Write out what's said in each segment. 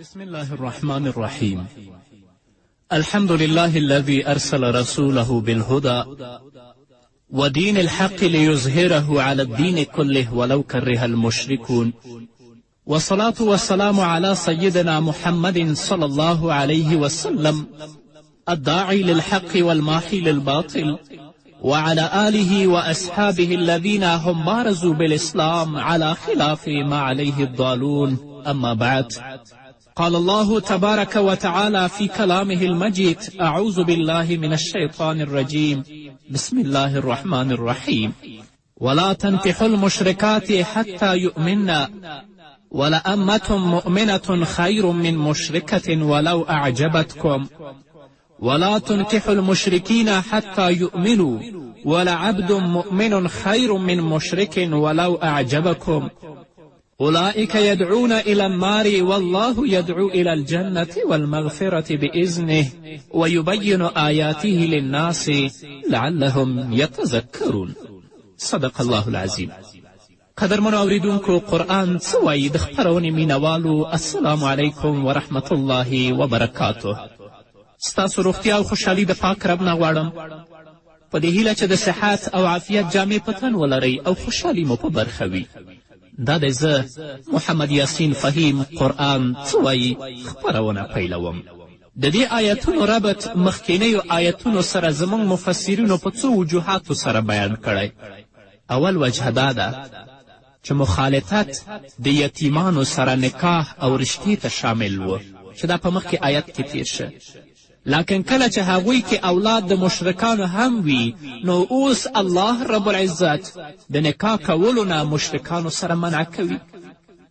بسم الله الرحمن الرحيم. الحمد لله الذي أرسل رسوله بالهدى ودين الحق ليظهره على الدين كله ولو كره المشركون، والصلاة والسلام على سيدنا محمد صلى الله عليه وسلم الداعي للحق والماحي للباطل، وعلى آله وأصحابه الذين هم بارزوا بالإسلام على خلاف ما عليه الضالون. أما بعد، قال الله تبارك وتعالى في كلامه المجيد: أعوذ بالله من الشيطان الرجيم، بسم الله الرحمن الرحيم. ولا تنكحوا المشركات حتى يؤمن، ولأمة مؤمنة خير من مشركة ولو أعجبتكم، ولا تنكحوا المشركين حتى يؤمنوا، ولعبد مؤمن خير من مشرك ولو أعجبكم، أولئك يدعون إلى النار والله يدعو إلى الجنة والمغفرة بإذنه ويبين آياته للناس لعلهم يتذكرون. صدق الله العظیم. قدرمنو اوریدونکو، قرآن څه وایي؟ د خپرونې مینوالو، السلام علیکم ورحمت الله وبرکاته. ستاسو روغتیا او خوشحالي د پاک رب نه غواړم، په دې هیله چې د صحت او عافیت جامې په تن ولرئ او خوشحالي مو په برخه وي. دا دی زه محمد یاسین فهیم قرآن څه وایي خپرونه پیلوم. د دې آیتونو ربط مخکینیو آیتونو سره زموږ مفسرینو په څو وجوهاتو سره بیان کړی. اول وجه دا ده چې مخالطت د یتیمانو سره نکاح او رشتې ته شامل و، چې دا په مخکې آیت کې تیر شه. لکن کله چې هغوی کې اولاد د مشرکانو هم وي، نو اوس الله رب العزت د نکاح کولو نه مشرکانو سره منع کوي.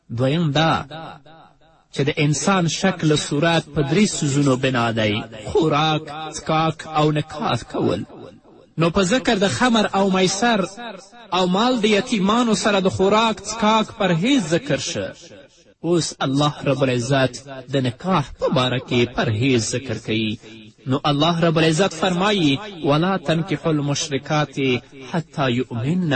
دویم دا چې د انسان شکل صورت په درې څیزونو بنا دی: خوراک، څکاک او نکاح کول. نو په ذکر د خمر او میسر او مال د یتیمانو سره د خوراک څکاک پرهیز ذکر شه. اوس الله رب العزت د نکاح په باره کې پرهیز ذکر کوي. نو الله رب العزت فرمایي: ولا تنکحوا المشرکات حتی یؤمن.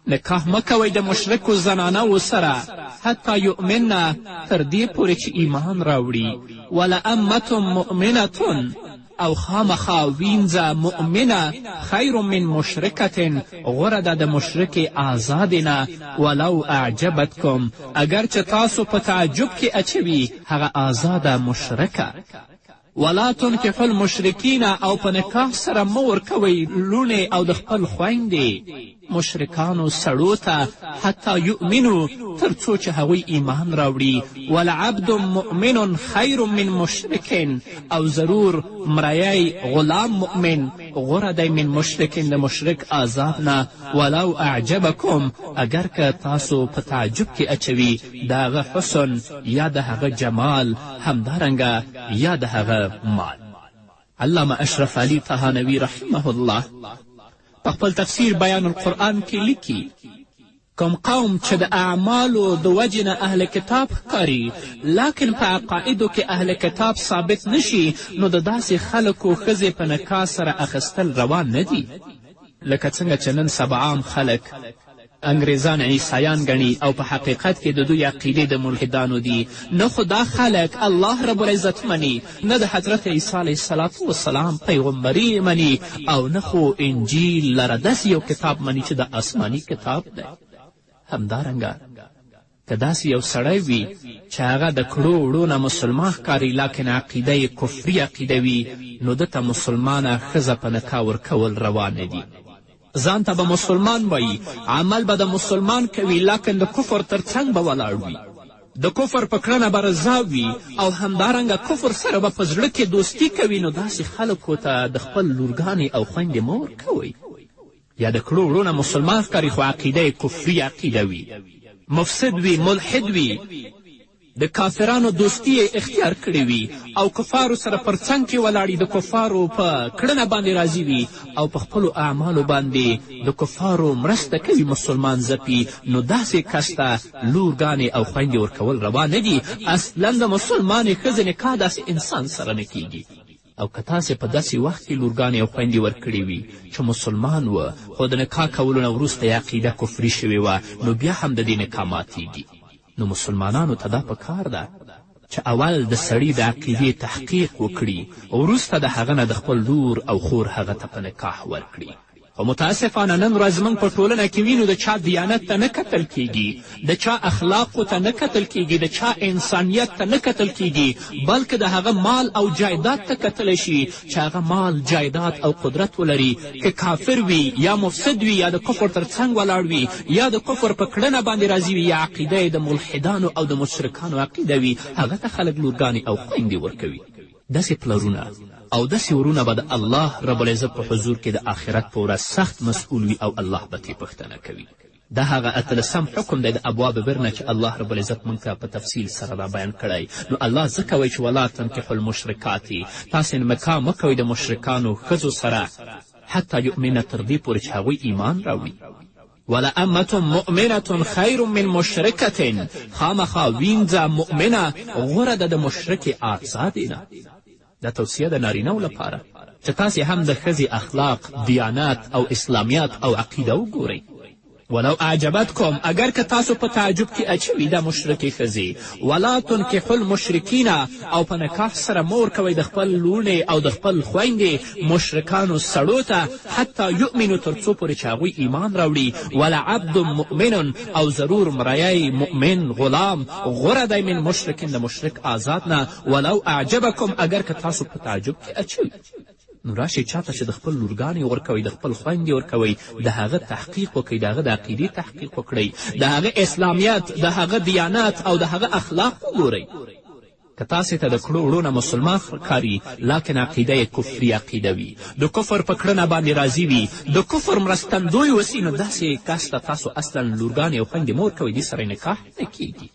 نکاح مه کوئ د مشرکو زنانو سره حتی یؤمن، تر دې پورې چې ایمان راوړي. ولأمة مؤمنة، او خامخا وینځه مؤمنه خیر من مشرکة، غوره ده د مشرکې آزادې نه، ولو اعجبتکم، اگر چې تاسو په تعجب کې اچوي هغه آزاده مشرکه. ولا تنکحوا المشرکین، او په نکاح سره مه ورکوئ لوڼې او د خپل خویندې مشرکانو سړو ته حتی یؤمنو، تر څو چې هغوی ایمان راوړي. ولعبد مؤمن خیر من مشرک، او ضرور مریی غلام مؤمن غوره دی من مشرک، د مشرک آزاد نه، ولو اعجبکم، اگر که تاسو په تعجب کې اچوي د هغه حسن یا د هغه جمال، همدارنګه یا د هغه مال. علامه اشرف علي طهانوي رحمه الله په خپل تفسیر بیان القرآن کې لیکي: کوم قوم چې د اعمالو د وجې نه اهل کتاب ښکاري، لکن په عقایدو کې اهل کتاب ثابت نشي، نو د داسې خلکو ښځې په نکاح سره اخیستل روا نه دي. لکه څنګه چې نن سبا عام خلک انګریزان عیسایان ګڼي او په حقیقت کې د دوی عقیدې د ملحدانو دي. نه خو دا خلک الله رب العزت مني، نه د حضرت عیسی علیه السلام وسلام پیغمبري مني، او نه خو انجیل لره داسې یو کتاب مني چې د آسماني کتاب دی. همدارنګه که داسې یو سړی وي چې هغه د کړو وړو نه مسلمان ښکاري، لکن عقیده یې کفري عقیده وي، نو ده ته مسلمانه ښځه په نکاح ورکول روا نه دي. ځان ته به مسلمان وایي، عمل به د مسلمان کوي، لکن د کفر تر څنګ به ولاړ وي، د کفر په کړنه به رضا وي، او همدارنګه کفر سره به په زړه کې دوستي کوي. نو داسې خلکو ته د خپل لورګانې او خویندې مه ورکوئ. یا د کړو وړو نه مسلمان ښکاري، خو عقیده یې کفري عقیده وي، مفسد وي، ملحد وي، د کافرانو دوستي یې اختیار کړې وي، او کفارو سره پر څنګ کې ولاړي، د کفارو په کړنه باندې راضي وي، او په خپلو اعمالو باندې د کفارو مرسته کوي، مسلمان ځپي، نو داسې کس ته لورګانې او خویندې ورکول روا نه دي. اصلا د مسلمانې ښځې نکاح داسې انسان سره نه کیږي. او که تاسې په داسې وخت کې لورګانې او خویندې ورکړې وي چې مسلمان و، خو د نکاح کولو نه وروسته یې عقیده کفري شوې وه، نو بیا هم د دې نکاح ماتیږي. نو مسلمانانو ته دا په کار ده چې اول د سړي د عقیدې تحقیق وکړي، وروسته د هغه نه د خپل لور او خور هغه ته په نکاح ورکړي. خو متاسفانه نن ورځ موږ په ټولنه کې وینو د چا دیانت ته نه کتل کیږي، د چا اخلاقو ته نه کتل کیږي، د چا انسانیت ته نه کتل کیږي، بلکې د هغه مال او جایداد ته کتلی شي چې هغه مال، جایداد او قدرت ولري، که کافر وي یا مفسد وي یا د کفر تر څنګ ولاړ وي یا د کفر په کړنه باندې راضي وي یا عقیده یې د ملحدانو او د مشرکانو عقیده وي، هغه ته خلک لورګانې او خویندې ورکوي. داسې پلرونه او داسې ورونه به د الله رب العزت په حضور کې د آخرت په ورځ سخت مسؤل وي او الله به ترې پوښتنه کوي. دا هغه اتلسم حکم دی د ابواب بر نه چې الله رب العزت موږ ته په تفصیل سره را بیان کړی. نو الله ځکه وایي چې ولا تنکحو المشرکات، تاسې نکاح مه کوئ د مشرکانو ښځو سره حتی یؤمنه، تر دې پورې چې هغوی ایمان راوړي. ولأمة مؤمنة خیر من مشرکة، خامخا وینځه مؤمنه غوره ده د مشرکې آزادې نه. دا توصیه د نارینهو لپاره چې تاسې هم د ښځې اخلاق، دیانت او اسلامیت او عقیده وګورئ. ولو اعجبتکم، اگر که تاسو په تعجب کې اچوي دا مشرکې ښځې. ولا تنکحو المشرکین، او په نکاح سره مه ورکوئ د خپل لوڼې او د خپل خویندې مشرکانو سړو ته حتی یؤمنو، تر څو پورې چې هغوی ایمان راوړي. ولعبد مؤمن، او ضرور مریی مؤمن غلام غوره دی من مشرکین، د مشرک آزاد نه. ولو اعجبکم، اگر که تاسو په تعجب کې اچوي. نو راشئ چاته چې د خپل لورګانې ورکوئ، د خپل خویندې ورکوئ، د هغه تحقیق وکړئ، د هغه د عقیدې تحقیق وکړئ، د هغه اسلامیت، د هغه دیانت او د هغه اخلاق وګورئ. که تاسې ته د کړو وړو نه مسلمان ښکاري لاکن عقیده یې کفري عقیده وي، د کفر په کړنه باندې راضي وي، د کفر مرستندوی وسي، نو داسې کس ته تاسو اصلا لورګانې او خویندې مه ورکوئ، دې سره نکاح نه کیږي.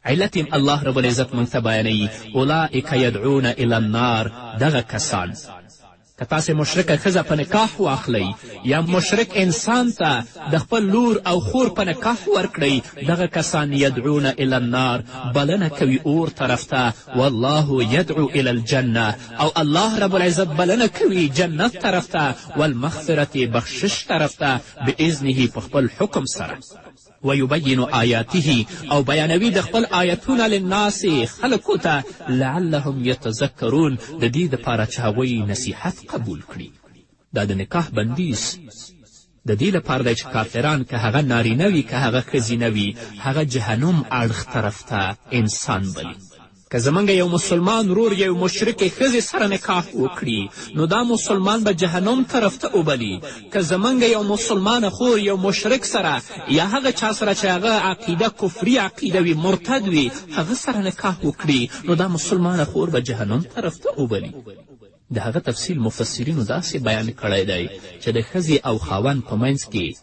علت یې الله رب العزت موږ ته بیانوي، اولئک یدعون الی النار، دغه کسان که تاسې مشرکه ښځه په نکاح واخلئ یا مشرک انسان ته د خپل لور او خور په نکاح ورکړئ، دغه کسان یدعون الی النار، بلنه کوي اور طرف ته. والله یدعو الی الجنه، او الله رب العزت بلنه کوي جنت طرف ته، والمغفرة، بخشش طرف ته، باذنه، په خپل حکم سره. ویبین آیاته، او بیانوي د خپل آیتونه للناس، خلکو ته، لعلهم یتذکرون، د دې دپاره چې هغوی نصیحت قبول کړي. دا د نکاح بندیز د دې لپاره دی چې کافران که هغه نارینه وي که هغه ښځینه وي، هغه جهنم اړخ طرف ته انسان بلي. که زموږ یو مسلمان ورور یو مشرکې ښځې سره نکاح وکړي، نو دا مسلمان به جهنم طرف ته وبلي. که زموږ یو مسلمانه خور یو مشرک سره یا هغه چا سره چې هغه عقیده کفري عقیده وي، مرتد وي، هغه سره نکاح وکړي، نو دا مسلمانه خور به جهنم طرف ته وبلي. د هغه تفصیل مفسرینو داسې بیان کړی دی چې د ښځې او خاوند په منځ کې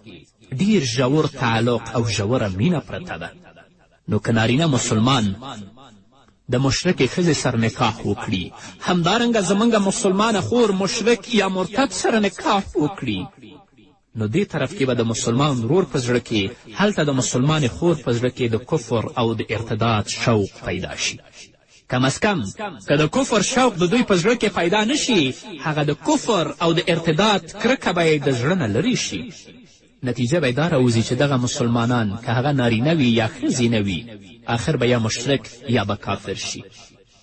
ډیر ژور تعلق او ژوره مینه پرته ده. نو که نارینه مسلمان د مشرکې ښځې سره نکاح وکړي، همدارنګه زموږ مسلمانه خور مشرک یا مرتد سره نکاح وکړي، نو دې طرف کې به د مسلمان ورور په زړه کې، هلته د مسلمانې خور په زړه کې د کفر او د ارتداد شوق پیدا شي. کم از کم که د کفر شوق د دوی په زړه کې پیدا نه شي، هغه د کفر او د ارتداد کرکه به یې د زړه نه لرې شي. نتیجه به دا راوځي چې دغه مسلمانان که هغه نارینه وي یا ښځینه وي، آخر به یا مشرک یا به کافر شي.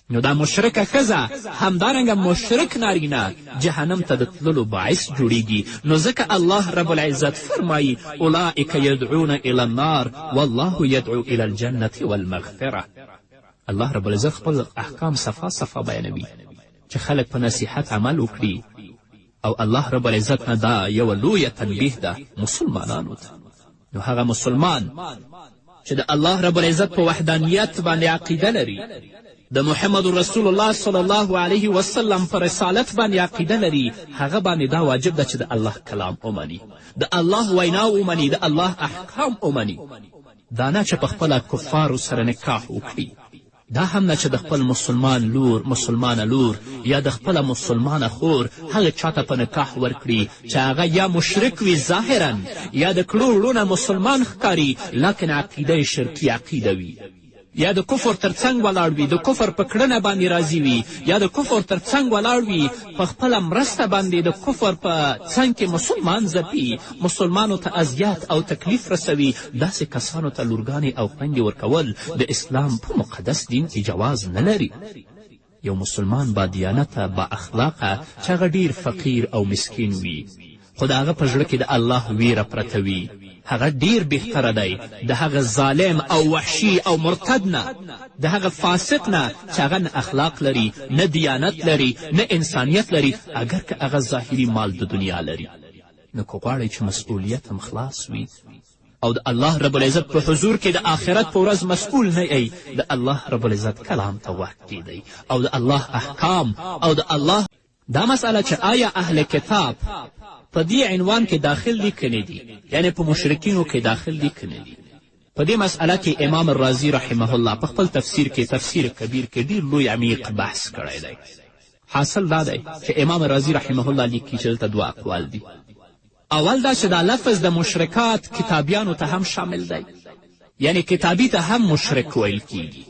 نو دا مشرکه ښځه همدارنګه مشرک نارینه جهنم ته د تللو باعث جوړیږي. نو ځکه الله رب العزت فرمایي اولئک یدعون الی النار والله یدعو الی الجنة والمغفرة. الله رب العزت خپل احکام صفا صفا بیانوي چې خلک په نصیحت عمل وکړي، او الله رب العزت نه دا یوه لویه تنبیه ده مسلمانانو ته. نو هغه مسلمان چې د الله رب العزت په وحدانیت باندې عقیده لري، د محمد رسول الله صلی الله علیه وسلم په رسالت باندې عقیده لري، هغه باندې دا واجب ده چې د الله کلام ومني، د الله وینا ومني، د الله احکام ومني. دا نه چې په خپله کفارو سره نکاح وکړي، دا هم نه چې د خپل مسلمان لور، مسلمانه لور یا د خپله مسلمانه خور هغه چاته په نکاح ورکړي چې هغه یا مشرک وي ظاهرا یا د کړو وړو نه مسلمان ښکاري، لکن عقیده یې شرکي عقیده وي. یا د کفر تر څنګ ولاړ وي، د کفر په کړنه باندې راضي وي، یا د کفر تر څنګ ولاړ وي، په خپله مرسته باندې د کفر په څنګ کې مسلمان ځپي، مسلمانو ته اذیت او تکلیف رسوي، داسې کسانو ته لورګانې او خویندې ورکول د اسلام په مقدس دین کې جواز نه لري. یو مسلمان با دیانته، با اخلاقه، چې هغه ډیر فقیر او مسکین وي، خو د هغه په زړه کې د الله ویره پرته وي، هغه ډیر بهتره دی د هغه ظالم او وحشي او مرتد نه، د هغه فاسق نه چې هغه نه اخلاق لري، نه دیانت لري، نه انسانیت لري، اګر که هغه ظاهري مال د دنیا لري. نو که غواړئ چې مسؤلیت هم خلاص وي او د الله رب العزت په حضور کې د آخرت په ورځ مسؤل نه یئ، د الله رب العزت کلام ته غوږ کیدئ او د الله احکام او د الله دا مسئله چې آیا اهل کتاب په دې عنوان کې داخل دي که نه دي، یعنې په مشرکینو کې داخل دي که نه دي، په دې مسئله کې امام الرازي رحمه الله په خپل تفسیر کې، تفسیر کبیر کې، ډیر لوی عمیق بحث کړی دی. حاصل دا دی چې امام رازي رحمه الله لیکي چې دلته دوه اقوال دي. اول دا چې دا لفظ د مشرکات کتابیانو ته هم شامل دی، یعنی کتابي ته هم مشرک ویل کیږي.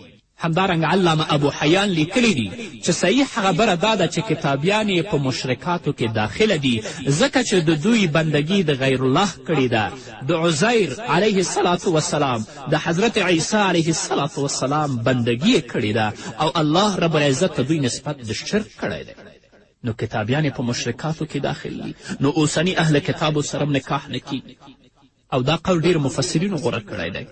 همدارنګه علامه ابو حیان لیکلی دي چې صحیح خبره دا ده چې کتابیان یې په مشرکاتو کې داخله دي، ځکه چې د دوی بندګي د غیر الله کړې ده. د عزیر علیه الصلاة وسلام، د حضرت عیسی علیه الصلاة وسلام بندګي یې کړې ده او الله رب العزت ته دوی نسبت د شرک کړی دی. نو کتابیان یې په مشرکاتو کې داخل دي، نو اوسني اهل کتابو سره نکاح نه کیږي. او دا قول ډېرو مفسرینو غوره کړی دی.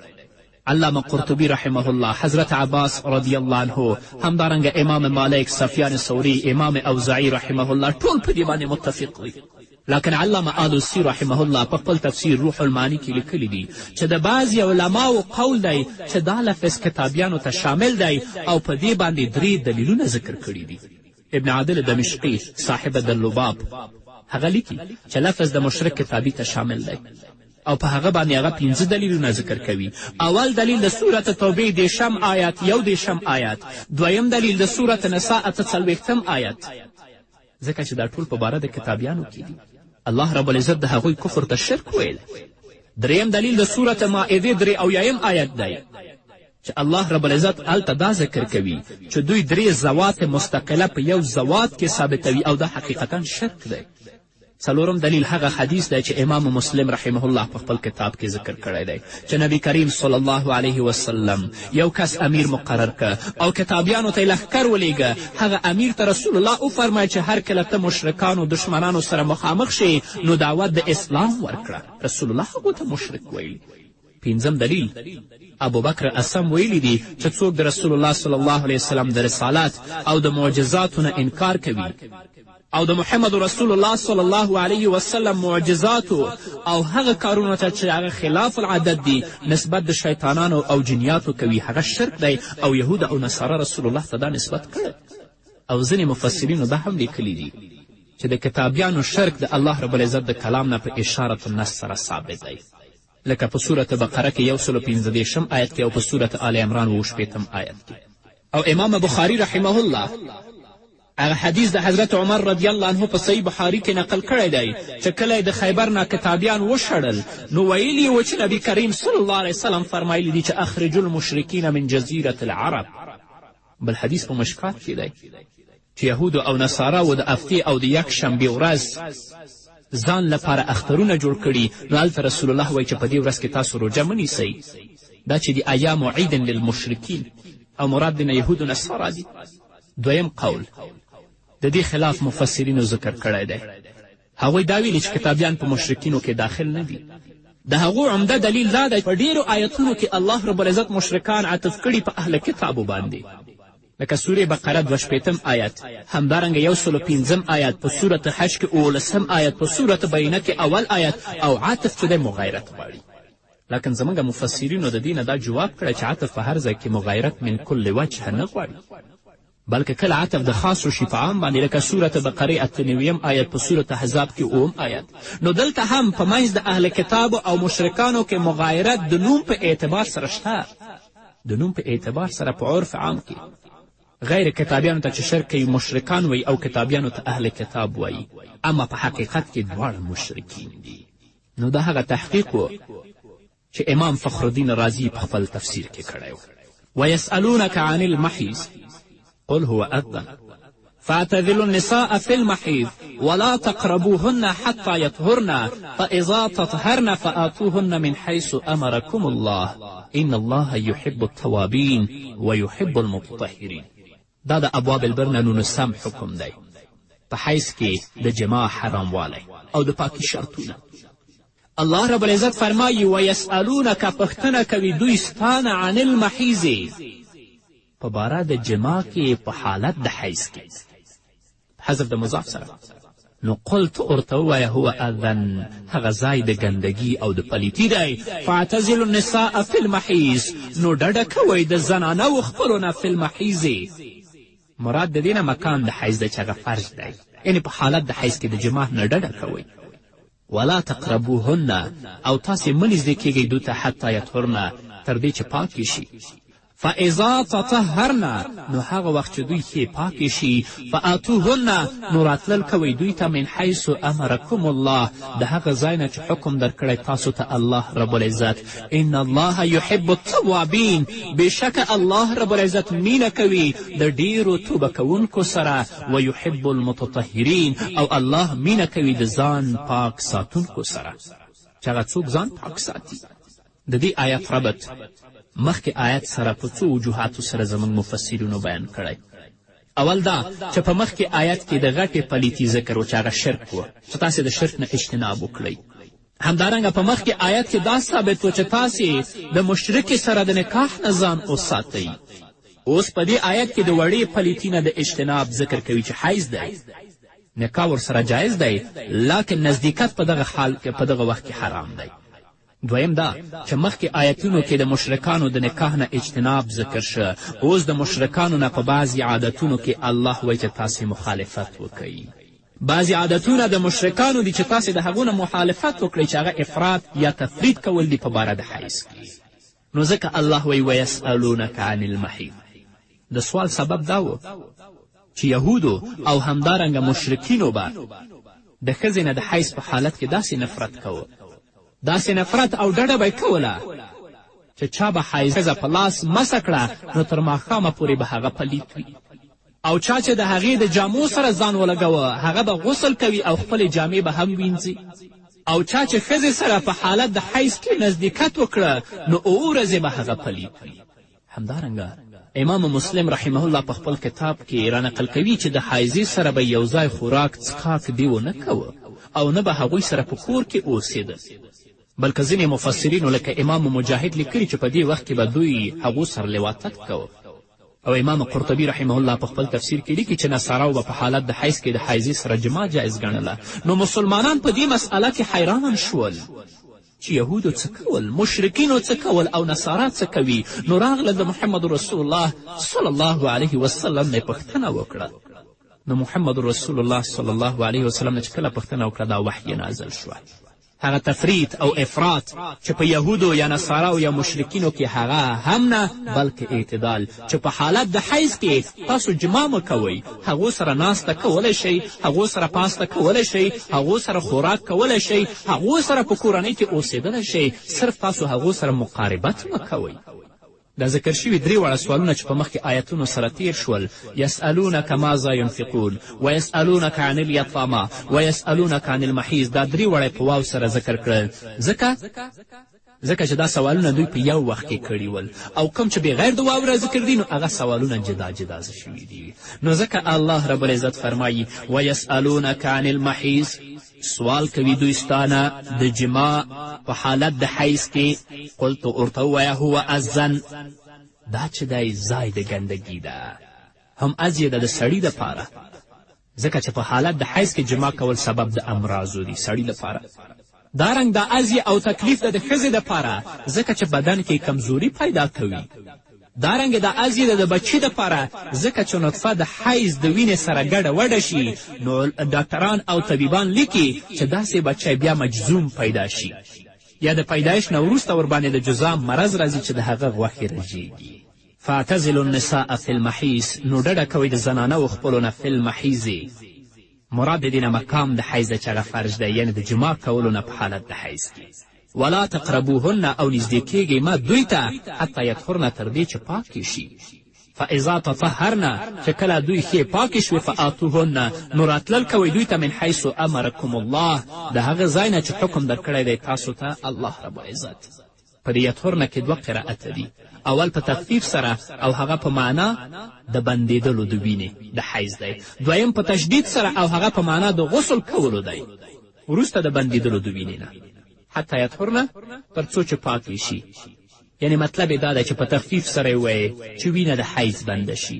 علامه قرطبي رحمه الله، حضرت عباس رضی الله عنه، همدارنګه امام مالک، سفیان ثوري، امام اوزاعي رحمه الله ټول په دې باندې متفق دي. لکن علامه آلوسي رحمه الله په خپل تفسیر روح المعاني کې لیکلي دي چې د بعضې علماو قول دی چې دا لفظ کتابیانو ته شامل دی او په دې باندې درې دلیلونه ذکر کړي دي. ابن عادل دمشقي صاحب د لباب هغه لیکي چې لفظ د مشرک کتابي ته شامل دی او په هغه باندې هغه پنځه دلیلونه ذکر کوي. اول دلیل د سورت توبې دېرشم آیت، یو دېرشم آیت. دویم دلیل د سورت نساء 48 آیت، ځکه چې دا ټول په باره د کتابیانو کې دي. الله رب العزت د هغوی کفر ته شرک ویل. دریم دلیل د سورت مائدې 73 آیت دی چې الله رب العزت هلته دا ذکر کوي چې دوی درې ذوات مستقله په یو ذوات کې ثابتوي او دا حقیقتا شرک دی. څلورم دلیل هغه حدیث دی چې امام مسلم رحمه الله په خپل کتاب کې ذکر کړی دی چې نبی کریم صلی الله علیه وسلم یو کس امیر مقرر که او کتابیانو ته یې لښکر ولیږه. هغه امیر ته رسول الله وفرمایل چې هر کله ته مشرکانو دشمنانو سره مخامخ شې نو دعوت د اسلام ورکړه. رسول الله هغو ته مشرک ویلي. پنځم دلیل، ابوبکر اسم ویلي دي چې څوک د رسول الله صلی الله علیه وسلم د رسالت او د معجزاتو نه انکار کوي او د محمد رسول الله صلی الله علیه وسلم معجزاتو او هغه کارونو ته چې هغه خلاف العادت دي نسبت د شیطانانو او جنیاتو کوي، هغه شرک دی او یهود او نصارا رسول الله ته دا نسبت کړی. او ځینې مفسرینو دا هم لیکلي دي چې د کتابیانو شرک د الله رب العزت د کلام نه په اشارة النص سره ثابت دی، لکه په سورة بقره کې 135 آیت کې او په سورة آل عمران 67 آیت کې. او امام بخاري رحمه الله هغه حدیث د حضرت عمر رضی الله عنه په صحیح بخاري کې نقل کړی دی چې کله یې د خیبر نه کتابیان وشړل نو ویلي و چې نبی کریم صلی الله علیه وسلم فرمایلي دي چې اخرجو المشرکین من جزیرة العرب. بل حدیث په مشکات کې دی چې یهودو او نصاراو د هفتې او د یکشنبې ورځ ځان لپاره اخترونه جوړ کړي، نو هلته رسول الله وایي چې په دې ورځ کې تاسو روژه مه نیسئ، دا چې د ایام عید للمشرکین او مراد دې نه یهود و نصارا دي. دویم قول د دې خلاف مفسرینو ذکر کړی دی. هغوی دا ویلي چې کتابیان په مشرکینو کې داخل نه دي. د هغو عمده دلیل دا دی په ډیرو آیتونو کې الله رب العزت مشرکان عطف کړي په اهل کتابو باندې، لکه سورې بقره 62 آیت، همدارنګه 105 آیت، په سورت حج کې 17 آیت، په سورت بینه کې اول آیت، او عطف چې دی مغایرت غواړي. لکن زموږ مفسرینو د دې نه دا جواب کړی چې عطف په هر ځای کې مغایرت من کل وجه نه غواړي، بلکې کله عطف د خاصو شي په عام باندې، لکه سورت بقرې 98 آیت، په سورت احزاب کې اووم آیت. نو دلته هم په منځ د اهل کتابو او مشرکانو کې مغایرت د نوم په اعتبار سره شته، د نوم په اعتبار سره په عرف عام کې غیر کتابیانو ته چې شرک کوي مشرکان وایي او کتابیانو ته اهل کتاب وایي، اما په حقیقت کې دواړه مشرکین دي. نو دا هغه تحقیق و چې امام فخرالدین رازي په خپل تفسیر کې کړی و. ويسألونك عن المحيص قل هو أذى فاعتزلوا النساء في المحيض ولا تقربوهن حتى يطهرن فإذا تطهرن فآتوهن من حيث أمركم الله إن الله يحب التوابين ويحب المتطهرين. دا د ابواب البر نه نولسم حکم دی. په حیض کې د جماع حراموالی او د پاکي شرطونه. الله رب العزت فرمایي ویسألونک، پوښتنه کوي دوی ستا نه عن المحیض، په باره د جماع کې په حالت د حیض کې، حذف د مضاف سره. نو قلت ورته ووایه هو اذن، هغه ځای د ګندګي او د پلیتی دی. فاعتزلوا النساء فی المحیض، نو ډډه کوئ د زنانو خپلو نه فی المحیض. مراد د دې نه مکان د حیض دی چې هغه فرج دی، یعنې په حالت د حیض کې د جماع نه ډډه کوئ. ولا تقربوهن، او تاسې مه نږدې کیږئ دوی ته حتی یطهرنه، تر دې چې پاکې شي. فاذا تطهرن، نو هغه وخت چې دوی ښې پاکې شي، فآتوهن، نو راتلل کوئ دوی ته من حیث امرکم الله، د هغه ځای نه چې حکم درکړی تاسو ته الله رب العزت. ان الله یحب التوابین، بېشکه الله رب العزت مینه کوي د ډیرو توبه کوونکو سره. ویحب المتطهرین، او الله مینه کوي د ځان پاک ساتونکو سره، چې هغه څوک ځان پاک ساتي. د دې آیت ربط مخکې آیت سره په څو وجوهاتو سره زموږ مفسرینو بیان کړی. اول دا چې په مخکې آیت کې د غټې پلیتي ذکر و چې هغه شرک و، چې تاسې د شرک نه اجتناب وکړئ. همدارنګه په مخکې آیت کې دا ثابت و چې تاسې د مشرکې سره د نکاح نه ځان وساتئ. اوس په دې آیت کې د وړې پلیتي نه د اجتناب ذکر کوي چې حیض دی، نکاح ورسره جایز دی، لکن نزدیکت په دغه حال کې په دغه وخت کې حرام دی. دویم دا چې مخکې آیتونو کې د مشرکانو د نکاح نه اجتناب ذکر شه، اوس د مشرکانو نه په بعضې عادتونو کې الله وایي چې تاسې مخالفت وکئ. بعضې عادتونه د مشرکانو دي چې تاسې د هغو نه مخالفت وکړئ چې هغه افراط یا تفرید کول دي په باره د حیض کې. نو ځکه الله وایي ویسألونک عن المحیض. د سوال سبب دا و چې یهودو او همدارنګه مشرکینو به د ښځې نه د حیض په حالت کې داسې نفرت کوه، داسې نفرت او ډډه به یې کوله چې چا به حیض ښځه په لاس مسه کړه نو تر ماښامه پورې به هغه پلیت وي، او چا چې د هغې د جامو سره ځان ولګوه هغه به غسل کوي او خپلې جامې به هم وینځي، او چا چې ښځې سره په حالت د حیض کې نزدیکت وکړه نو اووه ورځې به هغه پلیت وي. همدارنګه امام مسلم رحمه الله په خپل کتاب کې رانقل کوي چې د حایضې سره به یو ځای خوراک څښاک دیو نه کوه او نه به هغوی سره په کور کې اوسېده، بلکه ځینې مفسرینو لکه امام مجاهد لیکلي چې په دې وخت کې به دوی هغو سره لواطت کوه. او امام قرطبي رحمه الله په خپل تفسیر کې لیکي چې نصاراو به په حالت د حیض کې د حیضې سره جماع جایز ګڼله. نو مسلمانان په دې مسئله کې حیران شول چې یهودو څه کول، مشرکینو څه کول او نصارا څه کوي. نو راغله د محمد رسول الله صلی الله علیه وسلم نه پوښتنه وکړه. نو محمد رسول الله صلی الله علیه وسلم نه چې کله پوښتنه وکړه دا وحی نازل شوه. هغه تفریط او افراط چې په یهودو یا نصاراو یا مشرکینو کې هغه هم نه، بلکې اعتدال چې په حالت د حیض کې تاسو جماع مه کوئ، هغو سره ناسته کولی شئ، هغو سره پاسته کولی شئ، هغو سره خوراک کولی شئ، هغو سره په کورنۍ کې اوسېدلی شئ، صرف تاسو هغو سره مقاربت مه کوئ. دا ذکر شوي درې واړه سوالونه چې په مخکې آیتونو سره تیر شول، یسألونک ماذا ینفقون ویسألونک عن الیتاما ویسألونک عن المحیض، دا درې واړه په واو سره ذکر کړل، ځکه چې دا سوالونه دوی په یو وخت کې کړي ول، او کوم چې بغیر د واو را ذکر دي نو هغه سوالونه جدا جدا شوي دي. نو ځکه الله رب العزت فرمایي ویسألونک عن المحیض، سوال کوي دوی ستا نه د جماع په حالت د حیض کې، قلت ورته ووایه هو اذن، دا چې دی ځای د ګندګي ده، هم اذیه ده د سړي دپاره، ځکه چې په حالت د حیض کې جماع کول سبب د امراضو دي سړي لپاره. دارنګ دا اذیه او تکلیف ده د ښځې دپاره، ځکه چې بدن کې کمزوري پیدا کوي. دارنګه دا اذیه ده د بچي دپاره، ځکه چې نطفه د حیض د وینې سره ګډه وډه شي نو ډاکټران او طبیبان لیکي چې داسې بچی بیا مجزوم پیدا شي، یا د پیدایش نه وروسته ورباندې د جذام مرض راځي چې د هغه غوښې رژیږي. فاعتزلوا النساء فی المحیص، نو ډډه کوئ د زنانو خپلو نه فی المحیض، مراد د دې نه مقام د حیض دی چې هغه فرج دی، یعنې د جماع کولو نه په حالت د حیض کې. ولا تقربوهن، او نږدې کیږئ مه دوی ته، حتی یطهرنه، تر دې چې پاکې شي. فاذا تطهرن، چې کله دوی ښې پاکې شوې، فآتوهن، نو راتلل کوئ دوی ته، من حیث امرکم الله، د هغه ځای نه چې حکم درکړی دی تاسو ته الله رب العزت. په دې یطهرنه کې دوه قرائته دي، اول په تخفیف سره او هغه په معنا د بندېدلو د وینې د حیض دی، دویم په تشدید سره او هغه په معنا د غسل کولو دی وروسته د بندېدلو د وینې نه، حتی یطهرنه، تر څو چې پاکې شي. یعنې مطلب یې دا دی چې په تخفیف سره یې ووایې چې وینه د حیض بنده شي،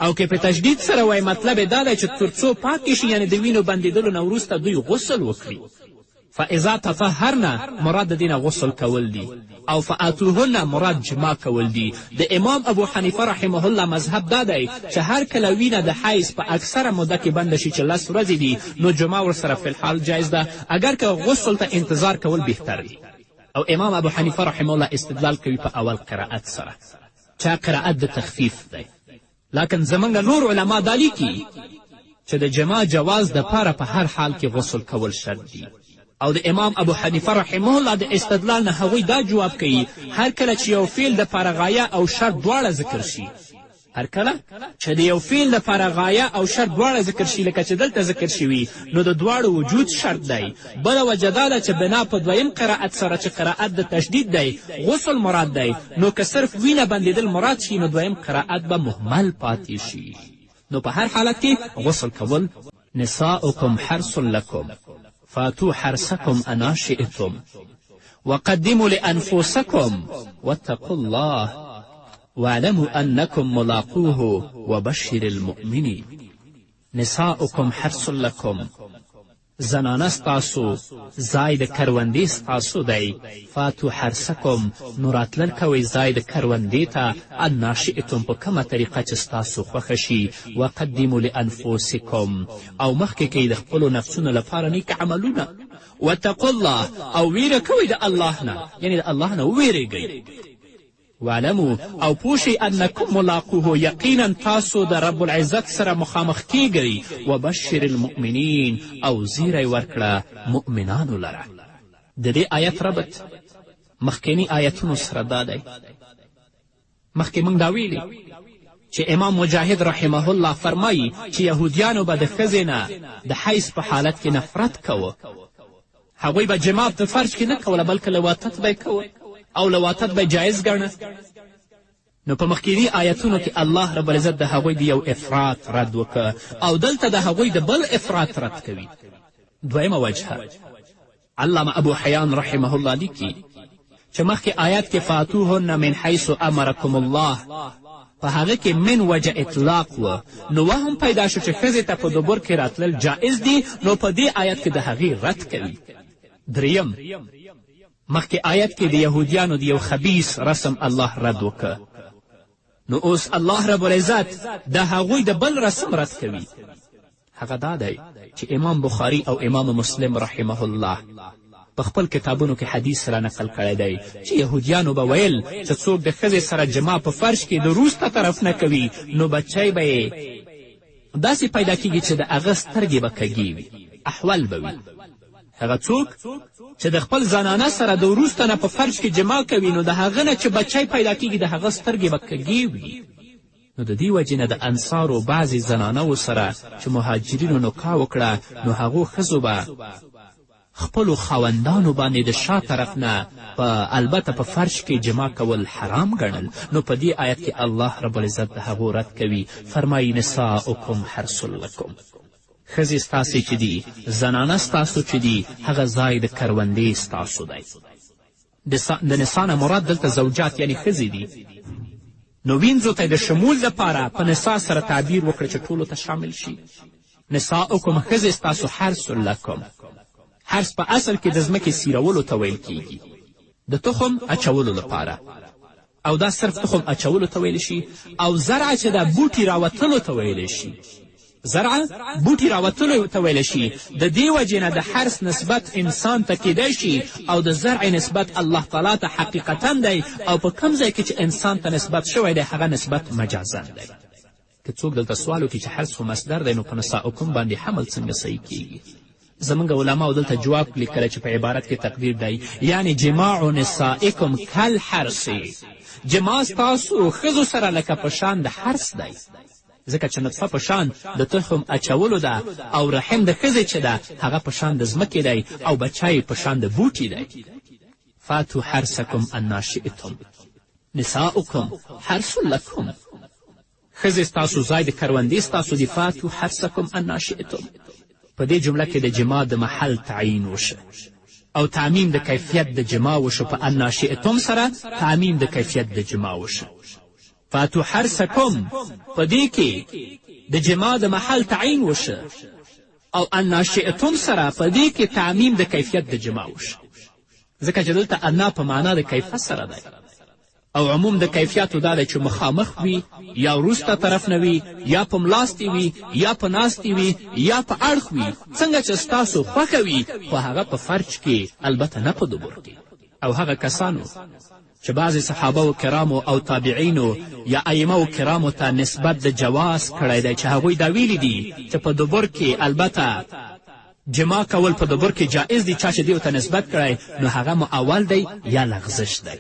او که په تشدید سره وایې مطلب یې دا دی چې تر څو پاکې شي، یعنې د وینو بندېدلو نه وروسته دوی غسل وکړي. فاذا تطهرن مراد د دې نه غسل کول دي، او فآتوهن مراد جما کول دي. د امام ابو حنیفه رحمه الله مذهب دا دی چې هر کله وینه د حیض په اکثره موده کې بنده شي چې 10 ورځې دي، نو جما ورسره فی الحال جایز ده، اګر که غسل ته انتظار کول بهتر دي. او امام ابو حنیفه رحمه الله استدلال کوي په اول قرائت سره چې قرائت د تخفیف دی، لکن زموږ نور علما دا لیکي چې د جما جواز دپاره په هر حال کې غسل کول شرط دي. او د امام ابو حنیفه رحمه الله د استدلال نه هغوی دا جواب کوي، هر کله چې یو فعل دپاره غایه او شرط دواړه ذکر شي، هر کله چې د یو فعل لپاره غایه او شرط دواړه ذکر شي لکه چې دلته ذکر شوي، نو د دواړو وجود شرط دی. بله وجه دا ده چې بنا په دویم قرائت سره چې قرائت د تشدید دی، غسل مراد دی، نو که صرف وینه بندېدل مراد شي نو دویم قرائت به مهمل پاتې شي. نو په هر حالت کې غسل کول. نساؤکم حرث لکم فاتو حرثکم انا شئتم وقدموا لأنفسکم واتقوا الله واعلموا أنكم ملاقوه وبشر المؤمنین. نساؤکم حرث لکم، زنانه ستاسو ځای د کروندې ستاسو دی، فاتو حرثکم، نو راتلل کوئ ځای د کروندې ته، انا شئتم، په کومه طریقه چې ستاسو خوښه شي، وقدموا لانفسکم، او مخکې کوئ د خپلو نفسونو لپاره نیک عملونه، واتقوا الله، او ویره کوئ د الله نه، یعنې د الله نه وویرېږئ، واعلمو، او پوه شئ، انکم ملاقوه، یقینا تاسو د رب العزت سره مخامخ کیږئ، وبشر المؤمنین، او زیری ورکړه مؤمنانو لره. د دې آیت ربط مخکني آیتونو سره دا دی. مخکې موږ دا ویلي چې امام مجاهد رحمه الله فرمایي چې یهودیانو به د ښځې نه د حیض په حالت کې نفرت کوه، هغوی به جما په فرج کې نه کوله بلکې لواطت به یې کوه او لواطت به جایز ګڼه. نو په مخکیني آیتونو کې الله رب العزت د هغوی د یو افراط رد وکړه او دلته د هغوی د بل افراط رد کوي. دویمه وجهه، علامه ابو حیان رحمه الله لیکي چې مخکې آیت کې فاتوهن من حیث امرکم الله، په هغه کې من وجه اطلاق و، نو وهم پیدا شو چې ښځې ته په دبر کې راتلل جایز دي، نو په دې آیت کې د هغې رد کوي. دریم، مخکې آیت کې د یهودیانو د یو خبیث رسم الله رد وکړ، نو اوس الله رب العزت د هغوی د بل رسم رد کوي. هغه دا دی چې امام بخاري او امام مسلم رحمه الله په خپل کتابونو کې حدیث را نقل کړی دی چې یهودیانو به ویل چې څوک د ښځې سره جما په فرش کې د روسته طرف نه کوي نو بچی به یې داسې پیدا کیږي چې د هغه سترګې به کږې وي، احول به وي. هغه څوک چې د خپل زنانه سره د وروسته نه په فرج کې جما کوي نو د هغه نه چې بچی پیدا کیږي د هغه سترګې به کږې وي. نو د دې وجې نه د انصارو بعضې زنانو سره چې مهاجرینو نکاح وکړه نو هغو ښځو به خپلو خاوندانو باندې د شا طرف نه په البته په فرش کې جما کول حرام ګڼل. نو په دې آیت کې الله رب العزت د هغو رد کوي، فرمایي نساؤکم حرث لکم، ښځې ستاسې چې دي، زنانه ستاسو چې دي، هغه ځای د کروندې ستاسو دی. د نسا نه مراد دلته زوجات یعنی ښځې دي. نو وینځو ته د شمول دپاره په نسا سره تعبیر وکړه چې ټولو ته شامل شي. نساؤکم، ښځې ستاسو، حرث لکم، حرث په اصل کې د ځمکې سیرولو ته ویل کیږي، د تخم اچولو لپاره، او دا صرف تخم اچولو ته ویل شي. او زرع چې دا بوټي راوتلو ته ویلی شي، زرع بوټي راوتلو ته ویلی شي. د دې وجې نه د حرث نسبت انسان ته کیدای شي او د زرع نسبت الله تعالی ته حقیقتا دی، او په کوم ځای کې چې انسان ته نسبت شوی دی هغه نسبت مجازا دی. که څوک دلته سوال وکړي چې حرث خو مصدر دی نو په نساؤکم باندې حمل څنګه صحیح کیږي؟ زموږ علماو دلته جواب لیکلی چې په عبارت کې تقدیر دی، یعنی جماع نسائکم کالحرث، جماع ستاسو ښځو سره لکه په شان د حرث دی، ځکه چې نطفه په شان د تخم اچولو ده او رحم د ښځې چې ده هغه په شان د ځمکې دی او بچی په شان د بوټي دی. فاتو حرثکم انا شئتم نساؤکم حرث لکم، ښځې ستاسو ځای د کروندې ستاسو دي، فاتو حرثکم انا شئتم. په دې جمله کې د جما د محل تعیین وشو او تعمیم د کیفیت د جما وشو، په انا شئتم سره تعمیم د کیفیت د جما وشو. فاتو حرثکم په دې کې د جما د محل تعیین وشو او انا شئتم سره په دې کې تعمیم د کیفیت د جما وشو، ځکه چې دلته انا په معنا د کیفه سره دی او عموم د کیفیاتو دا دی چې مخامخ وي یا وروسته طرف نه وي یا په ملاستې وي یا په ناستې وي یا په اړخ وي، څنګه چې ستاسو خوښه وي، خو هغه په فرج کې البته نه په دبر کې. او هغه کسانو چې بعضې صحابه و کرامو او تابعینو یا ائمه و کرامو ته نسبت د جواز کړی دی چې هغوی دا ویلي دي چې په دبر کې البته جما کول په دبر کې جایز دي، چا چې دیو ته نسبت کړی نو هغه مؤول دی یا لغزش دی.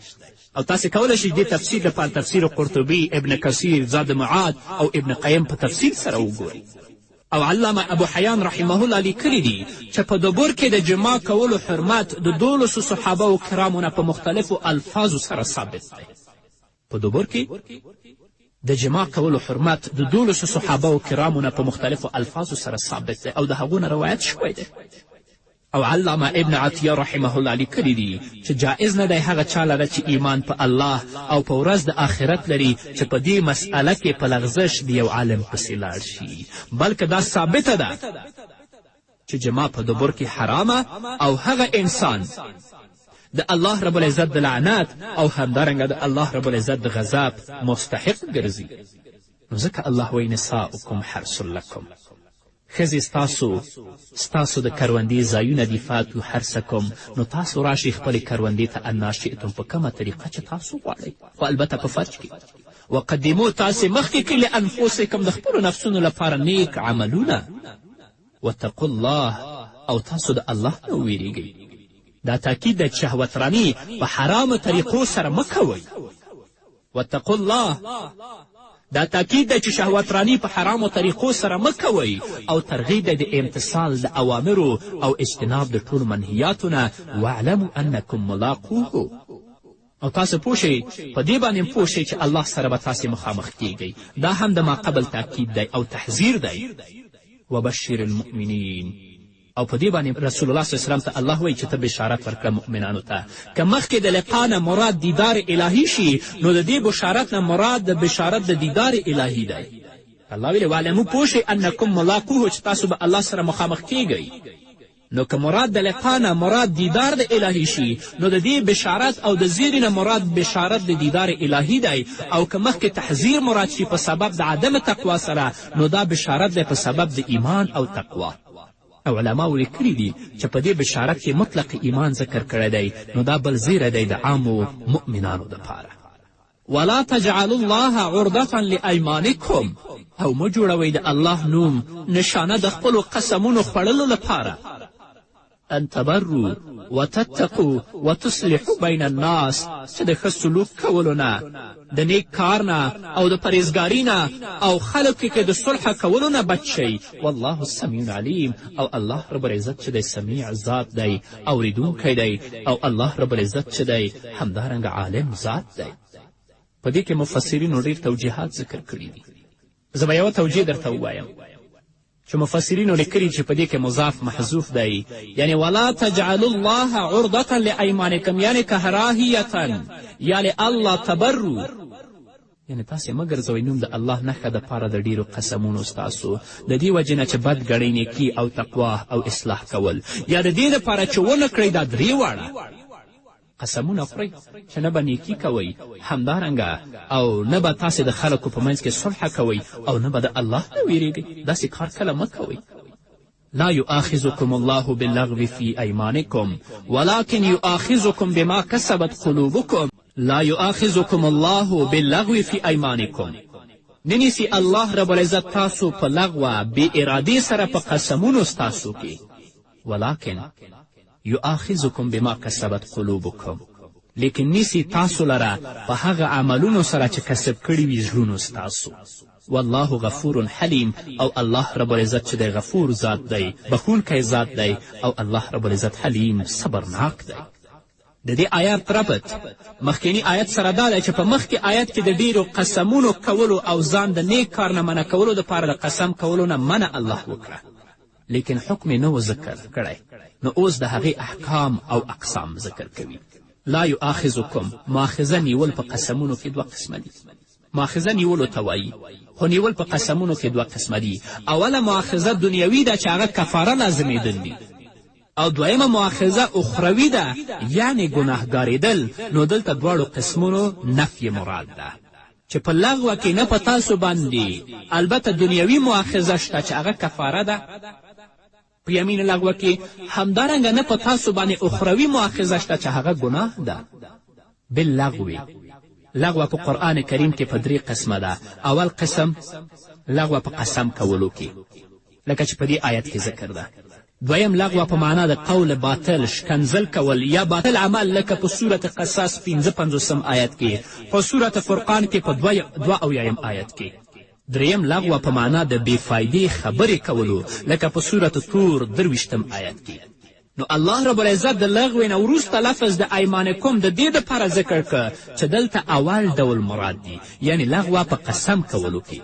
او تاسې کولی شئ دې تفسیر لپاره تفسیر قرطبي، ابن کثیر، زاد معاد او ابن قیم په تفصیل سره وګورئ. او علامه ابو حیان رحمه الله لیکلي دي چې په دبر کې د جما کولو حرمت د دولسو صحابه و کرامو نه په مختلفو الفاظو سره ثابت دی. په دبر کې د جما کولو حرمت د دولسو صحابه و کرامو نه په مختلفو الفاظو سره ثابت دی او د هغو نه روایت شوی دی. او علامه ابن عطیه رحمه الله لیکلي دي چې جایز نه دی هغه چا لره چې ایمان په الله او په ورځ د آخرت لري چې په دې مسئله کې په لغزش د یو عالم پسې لاړ شي، بلکه دا ثابته ده چې جما په دبر کې حرامه او هغه انسان د الله رب العزت د لعنت او همدارنګه د الله رب العزت د غضب مستحق ګرځي. نو ځکه الله وایي نساؤکم حرث لکم، ښځې ستاسو د کروندې ځایونه دي، فاتو حرثکم، نو تاسو راشئ خپلې کروندې ته انا شئتم، په کومه طریقه چې تاسو غواړئ، خو البته په فرج کې. وقدمو، تاسې مخکې کړئ لانفسکم، د خپلو نفسونو لپاره نیک عملونه. واتقوا الله، او تاسو د الله نه وویریږئ. دا تاکید دی چې شهوتراني په حرامو طریقو سره مه کوئ. واتقوا الله، دا تاکید دی چې شهوتراني په حرامو طریقو سره مه کوئ، او ترغیب دی د امتثال د اوامرو او اجتناب د ټولو منهیاتو نه. واعلموا انکم ملاقوه، او تاسو پوه شئ، په دې باندې هم پوه شئ چې الله سره به تاسې مخامخ کیږئ. دا هم د ما قبل تاکید دی او تحذیر دی. وبشر المؤمنین، او په دې باندې رسول الله صلی الله علیه وسلم ته الله وایي چې ته بشارت ورکړه مؤمنانو ته. که مخکې د لقا نه مراد دیدار الهي شي نو د دې بشارت نه مراد د بشارت د دیدار الهي دی. الله ویلي واعلمو، پوه شئ، انکم ملاقوه، چې تاسو به الله سره مخامخ کیږئ. نو که مراد د لقا نه مراد دیدار د الهي شي نو د دې بشارت او د زیري نه مراد بشارت د دیدار الهي دی، او که مخکې تحذیر مراد شي په سبب د عدم تقوا سره نو دا بشارت دی په سبب د ایمان او تقوا. او علماو لیکلي دي چې په دې بشارت کې مطلق ایمان ذکر کړی دی، نو دا بل زیری دی د عامو مؤمنانو دپاره. ولا تجعلوا الله عرضة لأیمانکم، او مه جوړوئ د الله نوم نشانه د خپلو قسمونو خوړلو لپاره. ان تبرو وتتقو وتصلحو بین الناس، چې د ښه سلوک کولو نه، د نیک کار نه او د پرهیزګاري نه او خلکو کې د صلح کولو نه بچ شئ. والله سمیع علیم، او الله رب العزت چې دی سمیع ذات دی، اوریدونکی دی، او الله رب العزت چې دی همدارنګه عالم ذات دی. په دې کې مفسرینو ډېر توجیهات ذکر کړي دي. زه به یوه توجیه درته ووایم چې مفسرینو لیکلي چې په دې کې مضاف محذوف دی، یعنی ولا تجعلوا الله عرضة لأیمانکم، یعنی کراهیتا یا لئلا تبرو، یعنی تاسې مه ګرځوئ نوم د الله نښه دپاره د ډیرو قسمونو ستاسو، د دې وجې نه چې بد ګڼئ نیکي او تقوا او اصلاح کول، یا د دې دپاره چې ونه کړئ دا درې واړه قسمونه خورئ چې نه به نیکي کوئ، همدارنګه او نه به تاسې د خلکو په منځ کې صلح کوئ او نه به د الله نه ویریږئ. داسې کار کله مه کوئ. لا يؤاخذكم الله باللغو في أيمانكم ولكن يؤاخذكم بما كسبت قلوبكم. لا يؤاخذكم الله باللغو في أيمانكم، نه نیسي الله رب العزت تاسو په لغوه بې ارادې سره په قسمونو ستاسو کې. ولکن یؤاخذکم بما کسبت قلوبکم، لیکن نیسي تاسو لره په هغه عملونو سره چې کسب کړي وي زړونو ستاسو. والله غفور حلیم، او الله رب العزت چې دی غفور ذات دی، بخښونکی ذات دی، او الله رب العزت حلیم صبرناک دی. د دې آیات ربط مخکني آیت سره دا دی چې په مخکې آیت کې د ډیرو قسمونو کولو او ځان د نیک کار نه منع کولو دپاره د قسم کولو نه منع الله وکړه، لیکن حکم یې نه و ذکر کړی، نو اوس د هغې احکام او اقسام ذکر کوي. لا یؤاخذکم، مؤاخذه نیول په قسمونو کې دوه قسمه دي. مؤاخذه نیولو ته وایي، خو نیول په قسمونو کې دوه قسمه دي. اوله مؤاخذه دنیوي ده چې هغه کفاره لازمېدل دي، او دویمه مؤاخذه اخروي ده یعنې ګناهګارېدل. نو دلته دواړو قسمونو نفی مراد ده چې په لغوه کې نه په تاسو باندې البته دنیوي مؤاخذه شته چې هغه کفاره ده په یمین لغوه کې، همدارنګه نه په تاسو باندې اخروي مؤاخذه شته چې هغه ګناه ده. باللغوې، لغوه په قرآن کریم کې په درې قسمه ده. اول قسم لغوه په قسم کولو کې، لکه چې په دې آیت کې ذکر ده. دویم لغوه په معنا د قول باطل، شکنځل کول یا باطل عمل، لکه په سورت قصص 55 آیت کې، په سورت فرقان کې په 72 آیت کې. دریم لغوه په معنا د بې فایدې خبرې کولو، لکه په سورت طور 23 آیت کې. نو الله رب العزت د لغوې نه وروسته لفظ د ایمانکم د دې دپاره ذکر که چې دلته اول ډول مراد دي، یعنی لغوه په قسم کولو کې.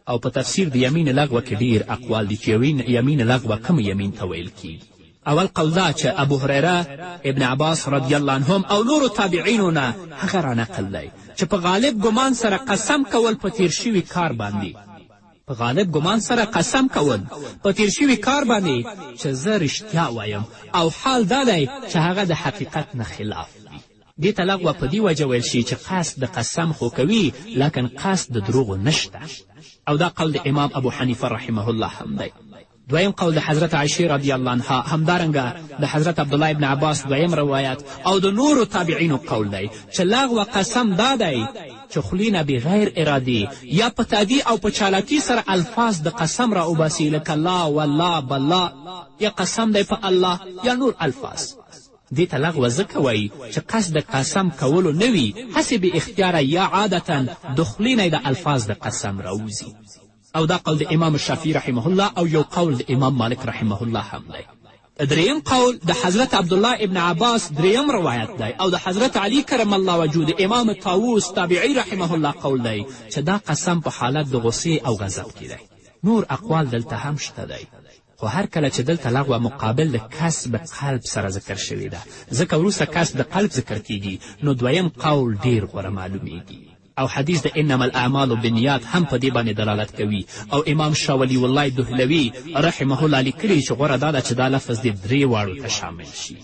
او په تفسیر د یمین لغوه کې ډیر اقوال دي چې یمین لغوه کوم یمین ته ویل کیږي. اول قول دا چې ابو هریره، ابن عباس رضی الله عنهم او نورو تابعینو نه هغه را نقل دی چې په غالب ګمان سره قسم کول په تیر شوي کار باندې، په غالب ګمان سره قسم کول په تیر شوي کار باندې چې زه رښتیا وایم، او حال دا دی چې هغه د حقیقت نه خلاف وي. دې ته لغوه په دې وجه ویل شي چې قصد د قسم خو کوي، لکن قصد د دروغو نشته. او دا قول د امام ابو حنیفه رحمه الله هم دی. دویم قول د حضرت عایشې رضی الله عنها، همدارنګه د حضرت عبدالله ابن عباس دویم روایت او د نورو تابعینو قول دی چې لغوه قسم دا دی چې خولې نه بغیر ارادې یا په تعدي او په چالاکي سره الفاظ د قسم را وباسي، لکه لا والله بالله یا قسم دی په الله یا نور الفاظ. دې ته لغوه ځکه وایي چې قصد د قسم کولو نه وي، هسې بې اختیاره یا عادتا د خولې نه د الفاظ د قسم راوځي. او دا قول د امام شافعي رحمه الله او یو قول د امام مالک رحمه الله هم دی. دریم قول د حضرت عبدالله ابن عباس دریم روایت دی، او د حضرت علی کرم الله وجهه د امام طاووس تابعي رحمه الله قول دی چې دا قسم په حالت د غصې او غضب کې دی. نور اقوال دلته هم شته دی، خو هر کله چې دلته لغوه مقابل د کسب قلب سره ذکر شوې ده، ځکه وروسته کسب د قلب ذکر کیږي، نو دویم قول ډیر غوره معلومیږي. او حدیث د انما الاعمال بالنیات هم په دې باندې دلالت کوي. او امام شاه ولی الله دهلوي رحمه الله لیکلي چې غوره دا ده چې دا لفظ دې درې واړو ته شامل شي.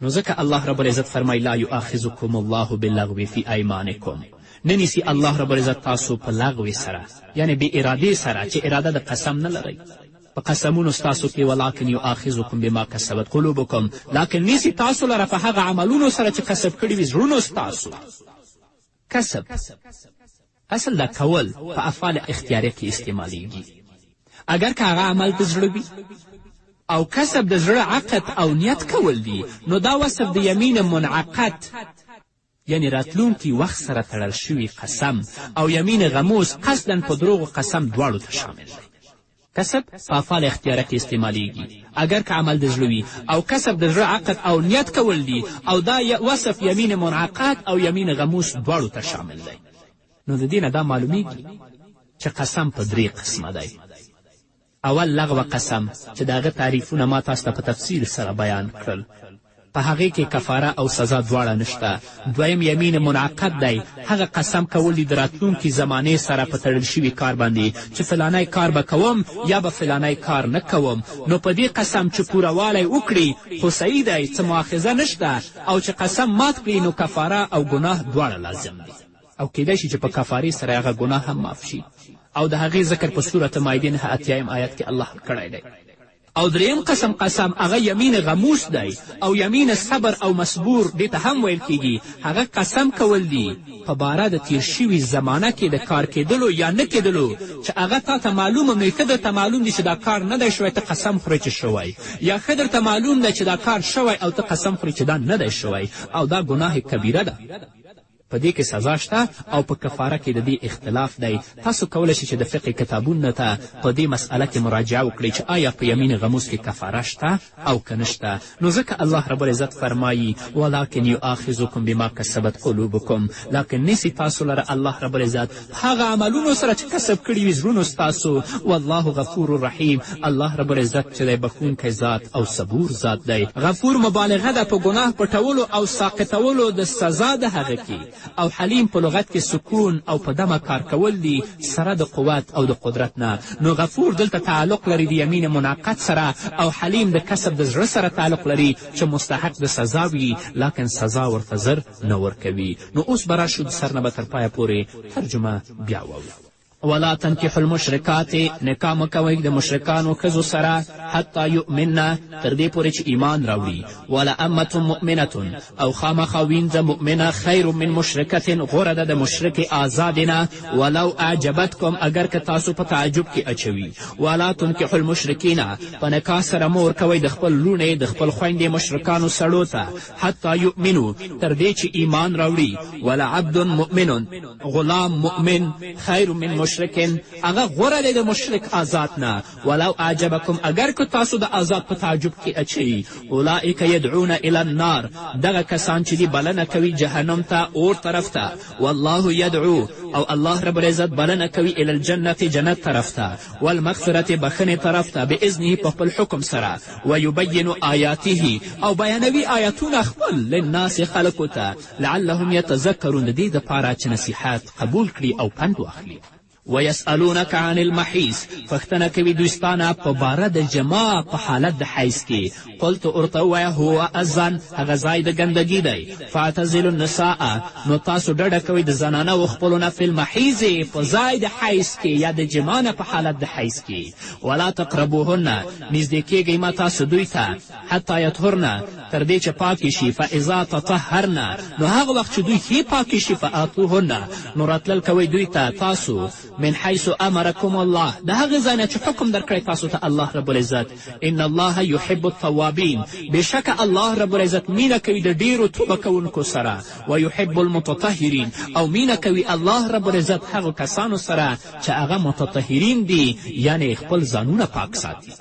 نو ځکه الله رب العزت فرمایي لا یؤاخذکم الله باللغو فی ایمانکم، نه نیسي الله رب العزت تاسو په لغوې سره، یعنې بې ارادې سره چې اراده د قسم نه لرئ په قسمونو ستاسو کې، ولکن یؤاخذکم بما کسبت قلوبکم، لکن نیسي تاسو لره په هغه عملونو سره چې کسب کړي وي زړونو ستاسو. کسب اصل دا کول په افعال اختیاري کې استعمالیږي، اګر که هغه عمل د زړه وي، او کسب د زړه عقد او نیت کول دي، نو دا وصف د یمین منعقد یعنی راتلونکي وخت سره تړل شوي قسم او یمین غموس قصدا په دروغو قسم دواړو ته شامل دی. کسب په افعال اختیاره کې استعمالیږي اګر که عمل د زړه وي، او کسب د زړه عقد او نیت کول دي، او دا وصف یمین منعقد او یمین غموس دواړو ته شامل دی. نو د دې نه دا معلومیږي چې قسم په درې قسمه دی. اول لغوه قسم چې د هغه تعریفونه ما تاسو ته په تفصیل سره بیان کړل، په هغې کې کفاره او سزا دواړه نشته. دویم یمین منعقد دی، هغه قسم کول دي د راتلونکي زمانې سره په تړل شوي کار باندې چې فلانی کار به کوم یا به فلانی کار نه کوم، نو په دې قسم چې پوره والی وکړي خو صحیح دی، څه مؤاخذه نشته، او چې قسم مات کړي نو کفاره او ګناه دواړه لازم دي، او کیدای شي چې په کفارې سره هغه ګناه هم معاف شي. او د هغې ذکر په سورة مائدې 89 آیت کې الله کړی دی. او دریم قسم قسم هغه یمین غموس دی او یمین صبر او مصبور دې ته هم ویل کیږي. هغه قسم کول دي په باره د تیر شوي زمانه کې د کار کېدلو یا نه کېدلو چې هغه تا ته معلوم هم نه وي. ښه درته معلوم دي چې دا کار نه دی شوی، ته قسم خورې چې شوی، یا ښه درته معلوم دی چې دا کار شوی او ته قسم خورې چې دا نه دی شوی، او دا ګناه کبیره ده. په دې کې سزا شته او په کفاره کې د دې اختلاف دی. تاسو کولی شئ چې د فقې کتابونو ته په دې مسئله کې مراجعه وکړئ چې آیا په یمین غموس کې کفاره شته او که نشته. نو ځکه الله رب العزت فرمایي ولکن یؤاخذکم بما کسبت قلوبکم، لکن نیسي تاسو لره الله رب العزت هغه عملونو سره چې کسب کړي وي زړونو ستاسو. والله غفور رحیم، الله رب العزت چې دی بښونکی ذات او صبور ذات دی. غفور مبالغه ده په ګناه پټولو او ساقطولو د سزا د هغه کې، او حلیم په لغت کې سکون او په دمه کار کول دي سره د قوت او د قدرت نه. نو غفور دلته تعلق لري د یمین منعقد سره، او حلیم د کسب د زړه سره تعلق لري چې مستحق د سزا وي لکن سزا ورته زر نه ورکوي. نو اوس به راشو د سر نه به تر پایه پورې ترجمه بیا واورو. ولا تنکحوا المشرکات، نکاح مه کوئ د مشرکانو ښځو سره حتی یؤمنه، تر دې پورې چې ایمان راوړي. ولا امة مؤمنة، او خامخا وینځه مؤمنه خیر من مشرکة، غوره ده د مشرکې آزادې نه، ولو اعجبتکم، اګر که تاسو په تعجب کې اچوي. ولا تنکحوا المشرکین، په نکاح سره مه ورکوئ د خپل لوڼې د خپل خویندې مشرکانو سړو ته حتی یؤمنو، تر دې چې ایمان راوړي. ولعبد مؤمن، غلام مؤمن خیر من مشرک، هغه غوره دی د مشرک آزاد نه. ولو اعجبکم، اګر که تاسو د آزاد په تعجب کې اچوي. اولئک یدعون الی النار، دغه کسان چې دي بلنه کوي جهنم ته، اور طرف ته. والله یدعو، او الله رب العزت بلنه کوي الی الجنة، جنت طرف ته، والمغفرة، بخښنې طرف ته، باذنه، په خپل حکم سره. ویبین آیاته، او بیانوي آیتونه خپل للناس، خلکو ته، لعلهم یتذکرون، د دې دپاره چې نصیحت قبول کړي او پند واخلي. ویسألونک عن المحیص، پوښتنه کوي دوی ستا نه په باره د جما په حالت د حیض کې. قلت، ورته ووایه هو اذن، هغه ځای د ګندګي دی. فاعتزلوا النساء، نو تاسو ډډه کوئ د زنانو خپلو نه فی المحیض، په ځای د حیض کې یا د جما نه په حالت د حیض کې. ولا تقربوهن، نږدې کیږئ مه تاسو دوی ته حتی یطهرن، تر دې چې پاکې شي. فاذا تطهرن، نو هغه وخت چې دوی ښې پاکې شي، فآتوهن، نو راتلل کوئ دوی ته تاسو من حیث امرکم الله، د هغې ځای نه چې حکم درکړی تاسو ته الله رب العزت. ان الله یحب التوابین، بېشکه الله رب العزت مینه کوي د ډیرو توبه کوونکو سره. ویحب المتطهرین، او مینه کوي الله رب العزت هغو کسانو سره چې هغه متطهرین دي، یعنې خپل ځانونه پاک ساتي.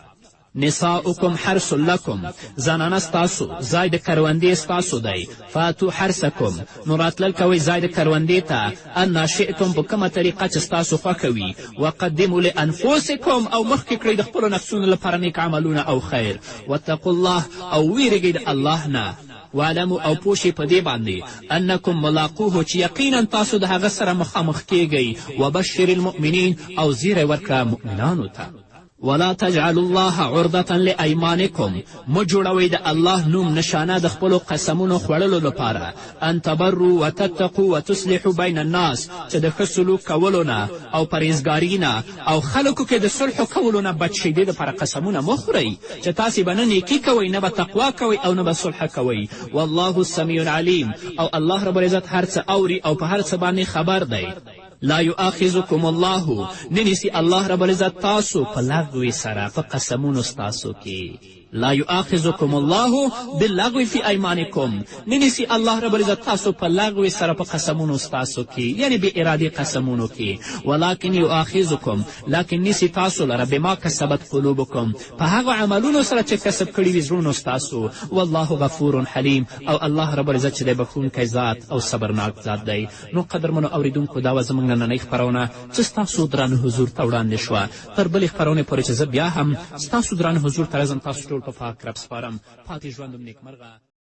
نساؤکم حرث لکم، زنانه ستاسو ځای د کروندې ستاسو دی. فاتو حرثکم، نو راتلل کوئ ځای د کروندې ته، انا شئتم، په کومه طریقه چې ستاسو خوښه وي. وقدمو لانفسکم، او مخکې کړئ د خپلو نفسونو لپاره نیک عملونه او خیر. واتقوا الله، او ویرېږئ د الله نه. واعلمو، او پوه شئ په دې باندې، انکم ملاقوه، چې یقینا تاسو د هغه سره مخامخ کیږئ. وبشر المؤمنین، او زیری ورکړه مؤمنانو ته. ولا تجعلوا الله عرضة لأیمانکم، مه جوړوئ د الله نوم نشانه د خپلو قسمونو خوړلو لپاره. ان تبرو وتتقو وتصلحو بین الناس، چې د ښه سلوک کولو نه او پرهیزګاري نه او خلکو کې د صلحو کولو نه بچ شئ. دې دپاره قسمونه مه خورئ چې تاسې به نه نیکي کوئ، نه به تقوا کوئ او نه به صلح کوئ. والله سمیع علیم، او الله رب العزت هر څه اوري او په هر څه باندې خبر دی. لا یؤاخذکم الله، نه نیسي الله رب العزت تاسو په لغوې سره په قسمونو ستاسو کې. لا یؤاخذکم الله باللغو فی ایمانکم، نه نیسي الله رب العزت تاسو په لغوې سره په قسمونو ستاسو کې، یعنې بې ارادې قسمونو کې. ولکن یؤاخذکم، لکن نیسي تاسو لره بما کسبت قلوبکم، په هغو عملونو سره چې کسب کړي وي زړونو ستاسو. والله غفور حلیم، او الله رب العزت چې دی بښونکی ذات او صبرناک ذات دی. نو قدرمنو اوریدونکو، دا وه زموږ نننۍ خپرونه چې ستاسو درانه حضور ته وړاندې شوه. تر بلې خپرونې پورې چې زه بیا هم ستاسو درانه حضور ته راځم، تاسو ټول په پاک رب سپارم. پاتې ژوند هم نیکمرغه.